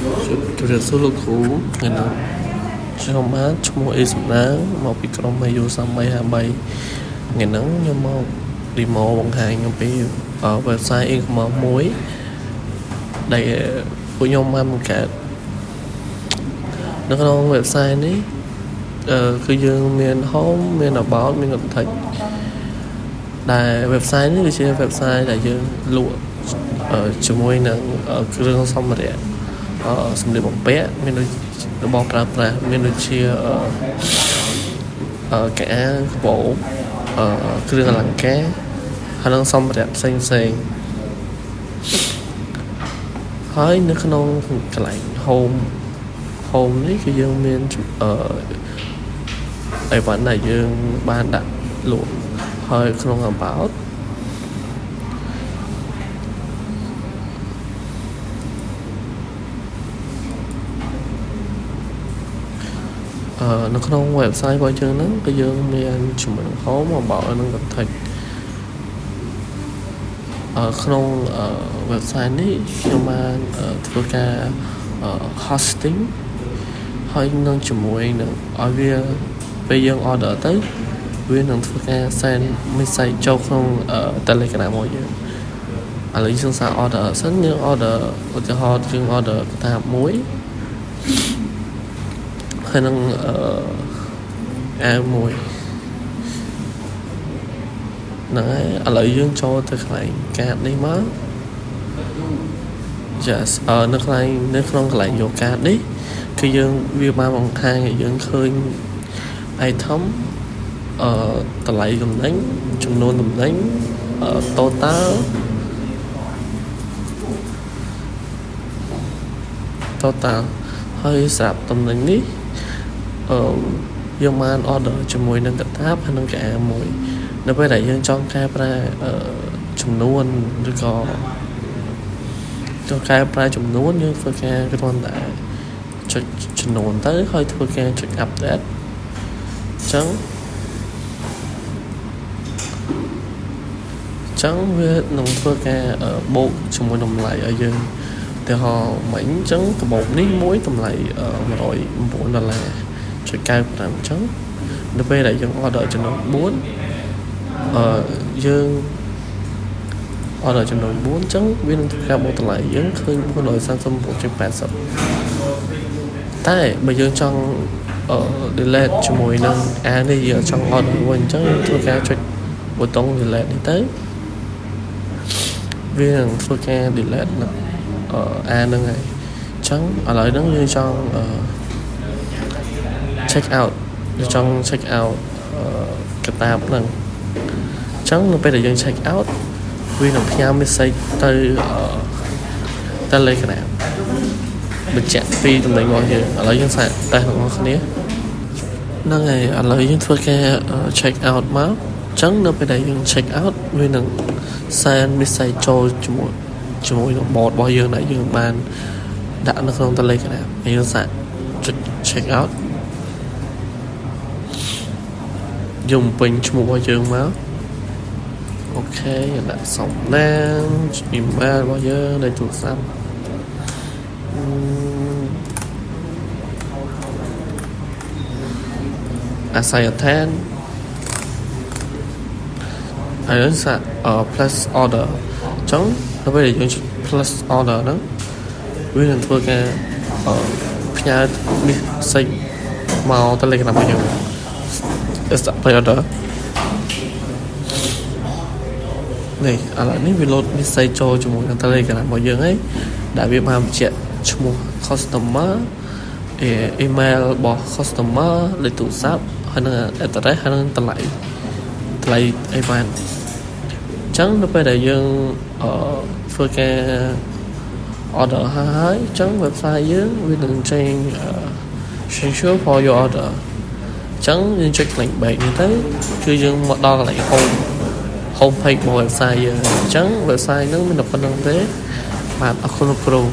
ជម្រាបសួរលោកគ្រូថ្ងៃនេះខ្ញុំបាទឈ្មោះអេសំណាងមកពីក្រុម AU 3353ថ្ងៃហ្នឹងខ្ញុំមក demo បង្ហាញអំពី website e-commerce មួយដែលពួកខ្ញុំបានបង្កើតនៅក្នុង website នេះអឺគឺយើងមាន home មាន about មាន contact ដែល website នេះគឺជា website ដែលយើងលក់ជាមួយនឹងគ្រឿងសម្ភារៈអឺសម្លៀកបំពាក់មានដូចរបស់ប្រើប្រាស់មានដូចជាអឺកៅអៅកាបូបអឺគ្រឿងអលង្ការហើយនិងសម្ភារៈផ្សេងផ្សេងហើយនៅក្នុងកន្លែង home នេះគឺយើងមានអឺអីវ៉ាន់ដែលយើងបានដាក់លក់ហើយក្នុង about អឺនៅក្នុង website របស់យើងហ្នឹងគឺយើងមានជាមួយនឹង home about និង contact អឺក្នុង website នេះខ្ញុំបានធ្វើការ hosting ហើយនឹងជាមួយនឹងឲ្យវាពេលយើង order ទៅវានឹងធ្វើការ send message ចូលក្នុង Telegram របស់យើងឥឡូវយើងសាក order សិនយើង order ឧទាហរណ៍យើង order កតាបមួយហើយនឹងអឺអាវមួយហ្នឹងហើយឥឡូវយើងចូលទៅកន្លែង cart នេះមក Yes អឺនៅកន្លែងនៅក្នុងកន្លែងយក cart នេះគឺយើងវាបានបង្ហាញឲ្យយើងឃើញ item អឺតម្លៃទំនិញចំនួនទំនិញអឺ total ហើយសម្រាប់ទំនិញនេះអឺយើងបាន order ជាមួយនឹងកាតាបហើយនិងកៅអៅមួយ នៅពេលដែលយើងចង់កែប្រែអឺចំនួនឬក៏ចង់កែប្រែចំនួនយើងធ្វើការគ្រាន់តែចុចចំនួនទៅហើយធ្វើការចុច update អញ្ចឹងវានឹងធ្វើការបូកជាមួយតម្លៃឲ្យយើងឧទាហរណ៍មិញអញ្ចឹងកាបូបនេះមួយតម្លៃ109ដុល្លារចុច95អញ្ចឹងនៅពេលដែលយើង order ចំនួន4អឺយើង order ចំនួន4អញ្ចឹងវានឹងធ្វើការបូកតម្លៃយើងឃើញ439.80តែបើយើងចង់អឺ delete ជាមួយនឹងអានេះយើងចង់ order វិញអញ្ចឹងយើងធ្វើការចុចប៊ូតុង delete នេះទៅវានឹងធ្វើការ delete នៅអឺអាហ្នឹងហើយអញ្ចឹងឥឡូវហ្នឹងយើងចង់អឺ check out យើងចង់ check out អឺកតាបហ្នឹងអញ្ចឹងនៅពេលដែលយើង check out វានឹងផ្ញើ message ទៅអឺ Telegram បញ្ជាក់ពីតំណែងរបស់យើងឥឡូវយើងសាកតេស្តទាំងអស់គ្នាហ្នឹងហើយឥឡូវយើងធ្វើការ check out មកអញ្ចឹងនៅពេលដែលយើង check out វានឹង send message ចូលជាមួយជាមួយនឹង bot របស់យើងដែលយើងបានដាក់នៅក្នុង Telegram ហើយយើងសាកចុច check out យើងបំពេញឈ្មោះរបស់យើងមក OK យើងដាក់សំណាង email របស់យើងលេខទូរស័ព្ទអឺអាសយដ្ឋានហើយយើងសាក place order អញ្ចឹងដល់ពេលដែលយើងចុច place order ហ្នឹងវានឹងធ្វើការផ្ញើ message មក Telegram របស់យើង is the place order នេះឥឡូវនេះវា load message ចូលជាមួយនឹង Telegram របស់យើងហើយដែលវាបានបញ្ជាក់ឈ្មោះ customer email របស់ customer លេខទូរស័ព្ទហើយនិង address ហើយនិងតម្លៃតម្លៃអីវ៉ាន់អញ្ចឹងនៅពេលដែលយើងអឺធ្វើការ order ហើយអញ្ចឹង website យើងវានឹងចេញ thank you for your order អញ្ចឹងយើងចុចកន្លែង back នេះទៅគឺយើងមកដល់កន្លែង home page របស់ website យើងអញ្ចឹង website ហ្នឹងមានតែប៉ុណ្្នឹងទេបាទអរគុណលោកគ្រូ។